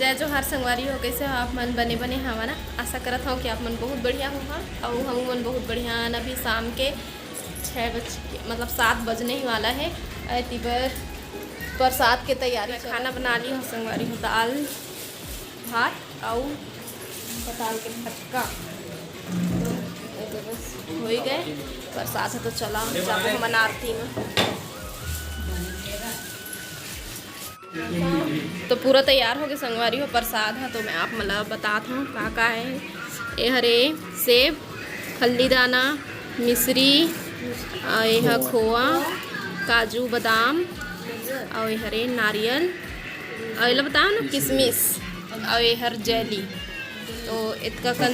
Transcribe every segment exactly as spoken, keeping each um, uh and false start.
जय जोहार संगवारी हो, कइसे हो आप मन? बने बने हवा ना? आशा करत हव कि आप मन बहुत बढ़िया होहा, अउ हमू मन बहुत बढ़िया हन। अभी शाम के छः बज के, मतलब सात बजने ही वाला हे। एती बर प्रसाद के तैयारी, खाना बना ली हो संगवारी हो, दाल भात अउ पताल के भटका। तो ये तो बस हो ही गए। प्रसाद है तो चला जाबो हमन आरती में। तो पूरा तैयार हो गए संगवारी हो प्रसाद ह। तो मैं आप मन ला बतात हूँ का का है। ये हरे सेब, हल्दी दाना, मिश्री, अउ ये ह खोआ, काजू, बादाम, अउ ये हरे नारियल, अउ ये ला बताओ ना किशमिश, अउ ये हर जेली। तो इतका कन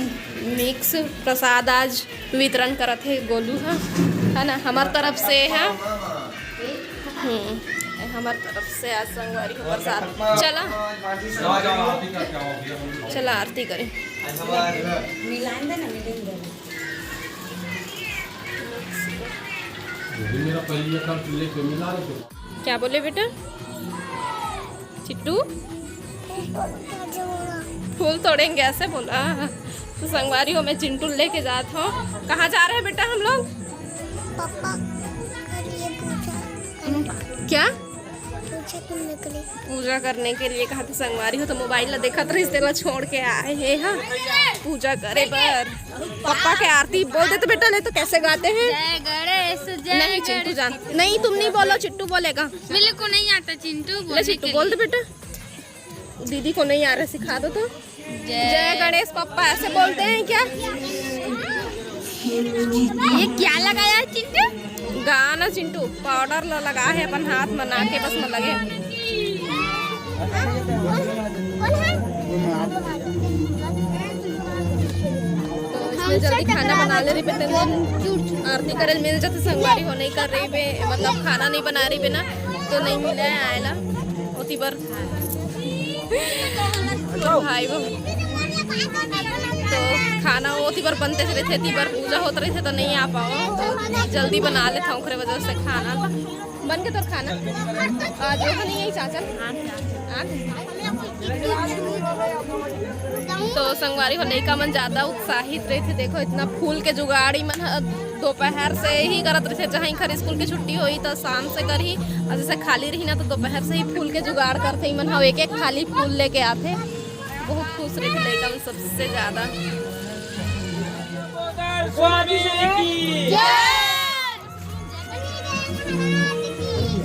मिक्स प्रसाद आज वितरण करत हे गोलू ह, है ना, हमर तरफ से है। हम्म, हमर तरफ से आज संगवारी हो प्रसाद। चला, चला आरती करे। क्या बोले बेटा? चिट्टू, फूल तोड़ेंगे, ऐसे बोला। तो संगवारी हो, मैं चिंटू लेके जात हूँ। कहाँ जा रहे हैं बेटा हम लोग? पापा के लिए पूजा करने। क्या? पूजा करने के लिए। पूजा करने के लिए कहा तो संगवारी हो, तो मोबाइल ला देखत रहिस, तेला छोड़ के आए हे, हाँ, पूजा करे बर। पापा के आरती बोल दे तो बेटा, नहीं तो कैसे गाते हैं? जय गणेश, जय नहीं चिंटू गणेश। जान, नहीं तुम नहीं बोलो, चिट्टू बोलेगा। मेरे को नहीं आता चिंटू ले बोलने चिट्टू के बोल दे लिए। बेटा, दीदी को नहीं आ रहा, सिखा दो तो। जय जय गणेश पप्पा ऐसे बोलते हैं क्या? ये क्या लगाया है चिंटू? गाना चिंटू पाउडर ला लगा है अपन हाथ में, ना के बस में लगे। तो इसमें जल्दी खाना बना ले रही पे, तेन आरती करे मिल जाते संगवारी हो, नहीं कर रही पे, मतलब खाना नहीं बना रही पे ना, तो नहीं मिला है आयला ओती बर। भाई वो तो खाना वो ओती बर बनते रहिथे, ती बर पूजा होत रहिथे तो नहीं आ पाओ, तो जल्दी बना लेता हूँ, ओकरे वजह से खाना तो बन के तोर खाना आज वो नहीं है चाचा। आ गए। तो संगवारी हो, लइका मन ज्यादा उत्साहित रहिथे। देखो इतना फूल के जुगाड़ ई मन ह दोपहर से ही करत रहिथे, जहाँ इनकर स्कूल के छुट्टी होई तो शाम से करही, और जैसे खाली रही ना तो दोपहर से ही फूल के जुगाड़ करथे। ई मन ह एक एक थाली फूल लेके आथे, बहुत खुश रहिथे लइका मन सबसे ज्यादा। स्वामी की जय।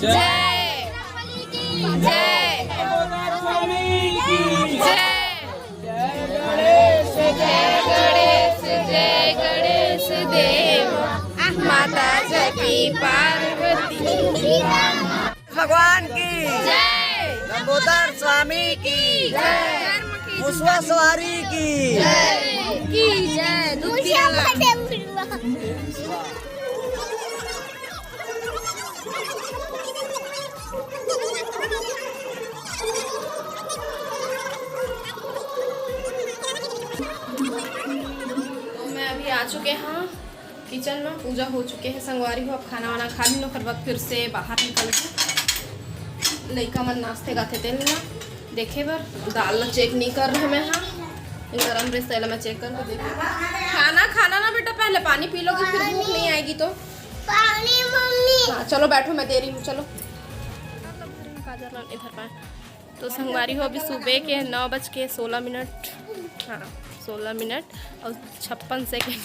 जय। जय। जय। जय गणेश, जय गणेश, जय गणेश देव, माता जकी पार्वती। भगवान की जय। लंबोदर स्वामी की जय। मुसवा सवारी की जय। की जय। तो मैं अभी आ चुके हैं किचन में, पूजा हो चुके हैं संगवारी हो। अब खाना वाना खा ली, ओकर बाद फिर से बाहर निकल के लइका मन नाचथे गाथे तेन ला देखे बर। दाल ला चेक नहीं कर रहे मैं, हाँ गरम रहिस तेला मैं चेक करके देख। खाना खाना ना बेटा, पहले पानी पी लोगी, फिर भूख नहीं आएगी तो। पानी मम्मी। हाँ चलो बैठो, मैं दे रही हूँ, चलो। काजर ला इधर पाए। तो संगवारी हो, अभी सुबह के नौ बज के सोलह मिनट, हाँ सोलह मिनट और छप्पन सेकेंड।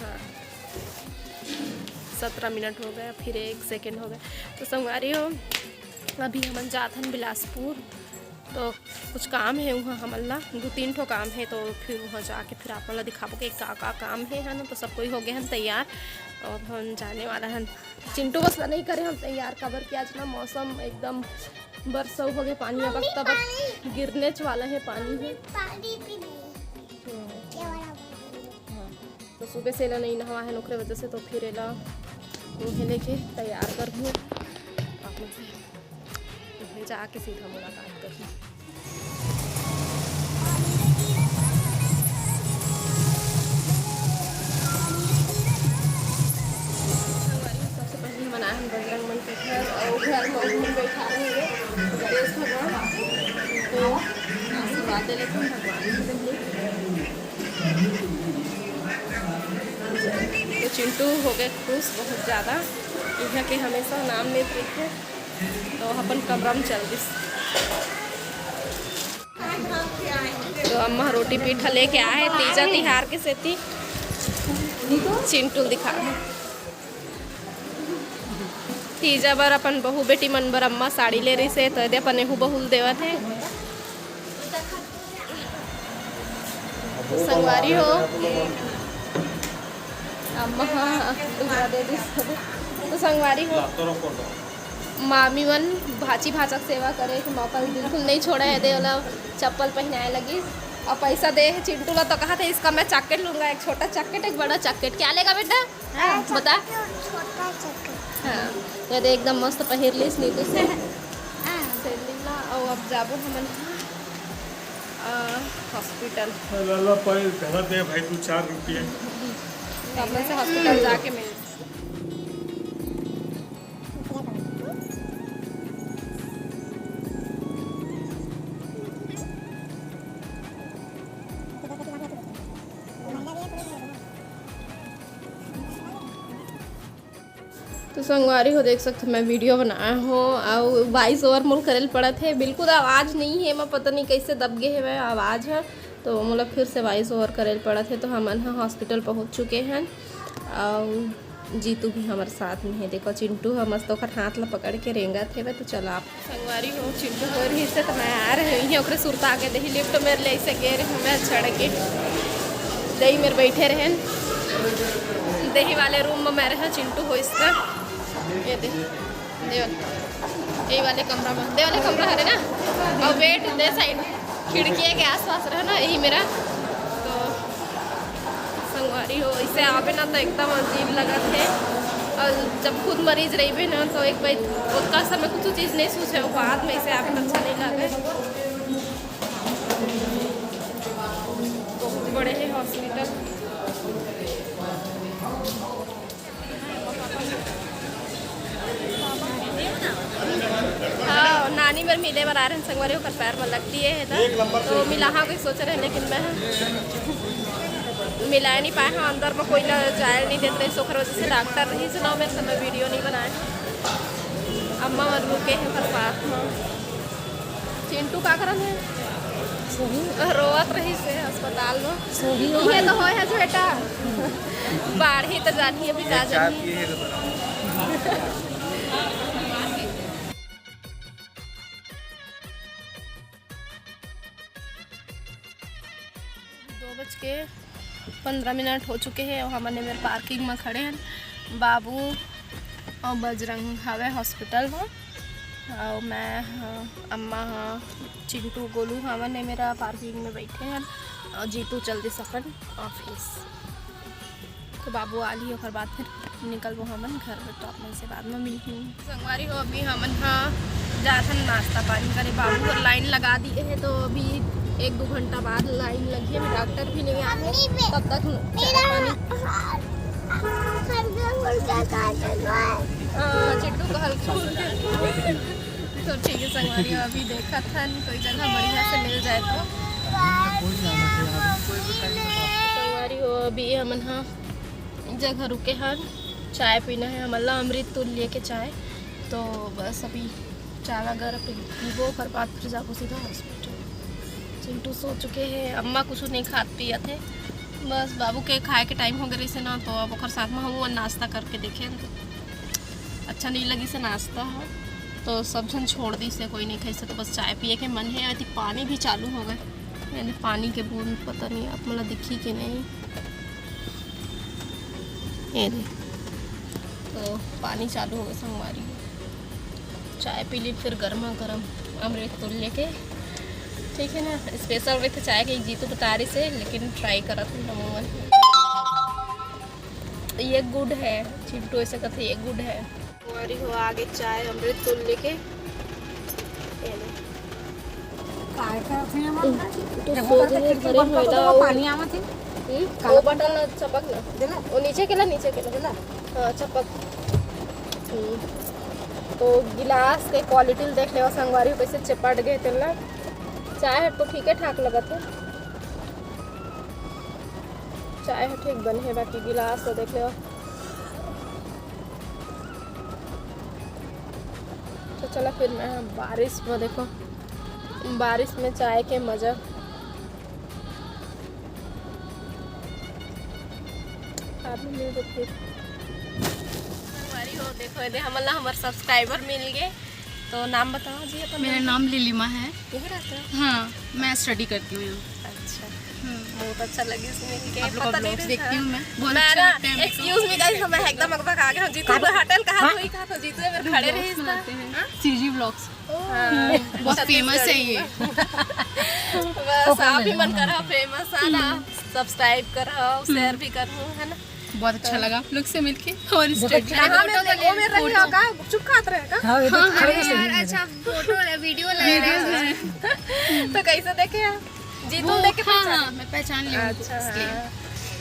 हाँ, सत्रह मिनट हो गए, फिर एक सेकेंड हो गए। तो संगवारी हो, अभी हमन जात हन बिलासपुर, तो कुछ काम है वहाँ हमन ला, दो तीन ठो काम है, तो फिर वहाँ जाके फिर आप मन ला दिखाबो कि का का काम है, है ना। तो सब कोई हो गए हन तैयार, और हम जाने वाला हन। चिंटू बस ला नहीं करे हम तैयार, काबर कि आज ना मौसम एकदम बरसऊ हो गए, पानी अबक तबक गिरने वाला है पानी है। पानी भी नहीं। हम्म। ये वाला पानी। हाँ। तो सुबह से एला नहीं नहवा है, ओकरे वजह से तो फिर एला मुँहे लेके तैयार कर दूँ। आप लोग से फिर जाके सीधा मुलाकात कर दूँ। सबसे पहले हम बनाए हम बजरंग मन के घर, और घर में हम बैठा रहे गणेश भगवान। तो तो चिंटू हो गए खुश बहुत ज़्यादा। यहाँ के हमेशा नाम लेत रहिथे, तो अपन कमरा में चल दिस। तो अम्मा रोटी पीठा लेके आए तीजा तिहार के सेती चिंटू ल दिखा। तीजा बर अपन बहू बेटी मन बर अम्मा साड़ी ले रहिसे, तो एदे अपन एहू बहू ल देवत हे। तो संगवारी हो, अम्मा ह लुगरा दे दिस। तो संगवारी हो, मामी मन भांची भांचा के सेवा करे के मौका भी बिल्कुल नहीं छोड़ा हे। दे ओला चप्पल पहनाए लगिस और पैसा दे हे चिंटू ला, तो कहा थे, "इसका मैं चॉकलेट लूंगा, एक छोटा चॉकलेट, एक बड़ा चॉकलेट, क्या लेगा बेटा?" हाँ, बता। चॉकलेट, छोटा चॉकलेट। हाँ, ये दे एकदम मस्त पहिर लिस नीतू से। हाँ। सैंडल ला, और अब जाबो हमन, अ, हॉस्पिटल। लाला पाई घला दे भाई, दू चार रुपये। तो अपन से हॉस्पिटल जाके मिल। तो संगवारी हो, देख सकत हो, मैं वीडियो बनाए हो, अउ वॉइस ओवर मोर करे ल पड़त हे, बिल्कुल आवाज नहीं हे, मैं पता नहीं कैसे दब गे हे मैं आवाज ह, तो मोला फिर से वॉइस ओवर करे ल पड़त हे। तो हमन ह हॉस्पिटल पहुंच चुके हन, अउ जीतू भी हमर साथ में हे। देखो, चिंटू ह मस्त ओकर हाथ ला पकड़ के रेंगत हेवय। तो चलो आप संगवारी हो, चिंटू हो रही से तो मैं आ रहे हुई है, ओकरे सुरता के देही लिफ्ट मेरे ले ऐसे गे रहे हूँ मैं चढ़ के। दही मेरे बैठे रहन, दही वाले रूम में मैं रहा, चिंटू हो इसका। ये दे, दे वाले, यही वाले कमरा में, दे वाले कमरा हरे ना, और बेड दे साइड, खिड़की के आसपास रहा ना, यही मेरा। तो संगवारी हो, इसे आवे ना तो एकदम अजीब लगत हे। और जब खुद मरीज रहिबे ना तो एक बार ओतका समय कुछ चीज नहीं सोचे, बाद में इसे आवे तो अच्छा नहीं लगे। बहुत बड़े हे हॉस्पिटल। हाँ, नानी बर मिले बर आ रहे हैं संगवारी, ओकर पैर में लग दिए है ना, तो मिलाहा के सोच रहे हैं, लेकिन मैं मिलाए नहीं पाए हैं, अंदर में कोई ला जाए नहीं देते रहे, ओकर वजह से डॉक्टर रही से ना, मैं समय वीडियो नहीं बनाए। अम्मा मन रुके हैं ओकर साथ में। चिंटू का करन है? सोही। रोवत रही से अस्पताल में। सोही हो ये भाई। तो होय है बेटा। बाढ़ी तो जानी है, पिता चाय जानी। पिए है तो बना। दो बज के पंद्रह मिनट हो चुके हैं और हमन ए मेर पार्किंग में खड़े हैं। बाबू और बजरंग हवे हॉस्पिटल में, और मैं, हाँ, अम्मा, हाँ, चिंटू, गोलू, हमन ए मेरा पार्किंग में बैठे हैं और जीतू चल दिस अपन ऑफिस। तो बाबू आ ली, ओकर बाद फिर निकलबो हमन घर, तो आप मन से बाद में मिलही। संगवारी हो, अभी हमन ह जाथन नाश्ता पानी करे। बाबू हर लाइन लगा दिए है, तो अभी एक दो घंटा बाद लाइन लगी। अभी डॉक्टर भी नहीं आए हैं, तब तक चाय पानी। हाँ, चिट्टू को हल्का फुल्का। तो ठीक है संगवारी हो, अभी देखत हन कोई जगह बढ़िया से मिल जाए तो। संगवारी हो, अभी हमन ह जगह रुके हन, चाय पीना है हमन ला, अमृत तुल्य के चाय। तो बस अभी चाय वगैरह पी, पीबो, ओकर बाद फिर जाबो सीधा हॉस्पिटल। चिंटू सो चुके हैं, अम्मा कुछ नहीं खात पियत है, बस बाबू के खाए के टाइम हो गए से ना, तो अब ओकर साथ में हम नाश्ता करके देखे, तो अच्छा नहीं लगी से नाश्ता है, तो सब झन छोड़ दी से, कोई नहीं खाई से, तो बस चाय पिए के मन है। अति पानी भी चालू हो गए, यानी पानी के बूंद पता नहीं आप मोला दिखी के नहीं। ये दे, तो पानी चालू हो गए संगवारी। चाय पी ली, फिर गर्मा गर्म अमृत तुल्य के, ठीक है ना, special विथ चाय के। जीतू बता रही से, लेकिन ट्राई करत हूँ नमो मन। ये गुड है, चिंटू ऐसे कहते ये गुड है। संगवारी हो, आगे चाय अमृत तुल्य के। ये ले। काय करत हे हमन? तो देखो, सोच रहे खिड़की भरे बंद कर दो, महिला तो और पानी आवत हे। हम्म? वो बटन ला चपक ना। दे ना। वो नीचे के ला, नीचे के ला। दे ना। हाँ, चपक। हम्म। तो गिलास के क्वालिटी देख लेवा संगवारी हो, कैसे चपट गए तेला। चाय ह तो ठीके ठाक लगत हे, चाय ह ठीक बने हे, बाकी गिलास तो देख लो। तो चला फिर मैं बारिश में, देखो बारिश में चाय के मजा। संगवारी हो, देखो एदे हमन ला हमर सब्सक्राइबर मिल गे। तो नाम बताओ जी अपन। मेरा नाम लिलिमा है। यही रहते हो? हाँ, मैं स्टडी करती हूँ यहाँ। अच्छा। हम्म। बहुत अच्छा लगी सुन के। आप लोग का पता नहीं vlogs देखती हूँ मैं, बहुत मैं अच्छा ना, लगता है मेरे को। Excuse me guys, मैं एकदम अकबका गया हूँ। जीतू को हटल कहा तो ही कहा तो जीतू अगर खड़े रहे इसका। CG vlogs. हाँ, बहुत फेमस है ये। बस आप ही मन करा फेमस है ना, सब्सक्राइब करा, शेयर भी करा, है ना? बहुत अच्छा लगा आप लोग से मिलके और स्टडी। हाँ, मैं वो मेरे रही का गुपचुप खात रहे का? हाँ, ये तो हाँ, खड़े अरे से यार, अच्छा फोटो ले, वीडियो ले रहे हैं। तो कैसे देखे आप? जीतू वो, देख के हाँ, पहचाने? हाँ, मैं पहचान ली हूँ अच्छा, इसलिए। हाँ।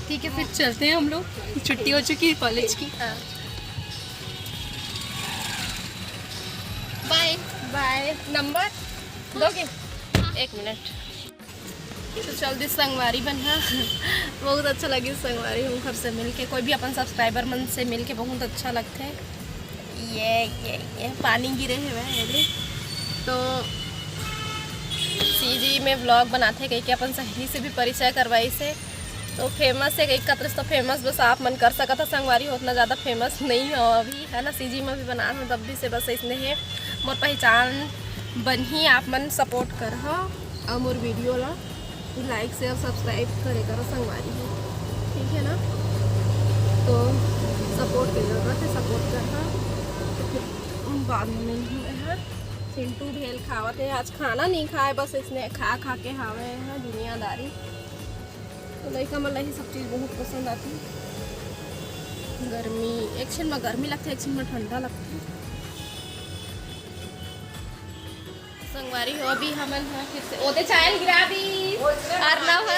ठीक है, फिर चलते हैं हम लोग, छुट्टी हो चुकी है कॉलेज की। हाँ। बाय। बाय। नंबर दोगे? एक मिनट। तो चल दी संगवारी बन, हाँ। बहुत अच्छा लगी संगवारी हो घर से मिलके, कोई भी अपन सब्सक्राइबर मन से मिलके बहुत अच्छा लगथे। ये ये ये पानी गिरे हे वह, ये देख। तो सीजी में व्लॉग बनाथे कहिके अपन सहेली से भी परिचय करवाइस हे। तो फेमस हे कहिके कतरस तो फेमस बस आप मन कर सकत हो संगवारी हो, उतना ज़्यादा फेमस नहीं हो अभी, है ना। सीजी में भी बना हो तब भी से बस इसने हे मोर पहचान बनही, आप मन सपोर्ट करहा अउ मोर वीडियो ला लाइक शेयर सब्सक्राइब करे करो संगवारी हो, ठीक है ना। तो सपोर्ट के जरूरत है, सपोर्ट करहा। तो फिर बाद में मिलहूँ मैं, हाँ। चिंटू भेल खावत है, आज खाना नहीं खाए, बस इसने खा खा के हावे है दुनियादारी। तो लइका मन ला ही सब चीज़ बहुत पसंद आती। गर्मी, एक छिन में गर्मी लगथे, एक छिन में ठंडा लगथे। संगवारी हो, अभी हमन ह फिर से ओदे चाय ल गिरा दी। अरनव ह।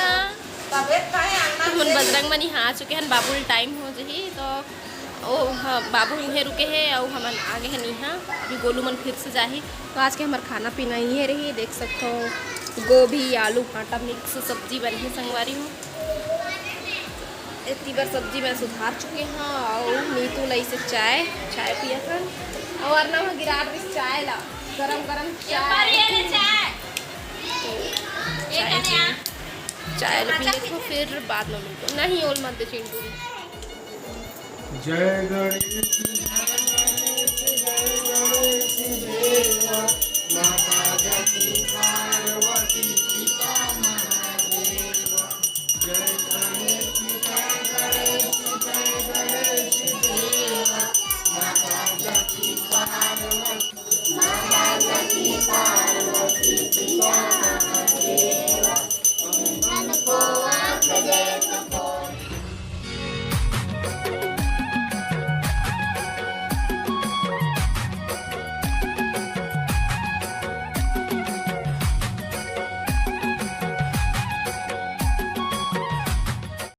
तबियत काहे अरनव तुमन के? बजरंग मन इहाँ आ चुके हन, बाबू ल टाइम हो जही, तो ओ ह, बाबू इहें रुके हे, अउ हमन आ गे हन इहाँ। अभी गोलू मन फिर से जाही। तो आज के हमर खाना पीना इहें रही, देख सकथो गोभी, आलू, भांटा मिक्स सब्जी बनही संगवारी हो। एती बर सब्जी मैं सुधार चुके हव, अउ नीतू लइसे चाय, चाय पियत हन, अउ अरनव ह गिरात दिस चाय ला, गरम गरम चाय। तो चाय पी, चाय ला पी लेथो, फिर बाद में मिलथो। नहीं, ओल मत दे चिंटू। जय गणेश, जय गणेश, जय गणेश देवा, माता जय श्री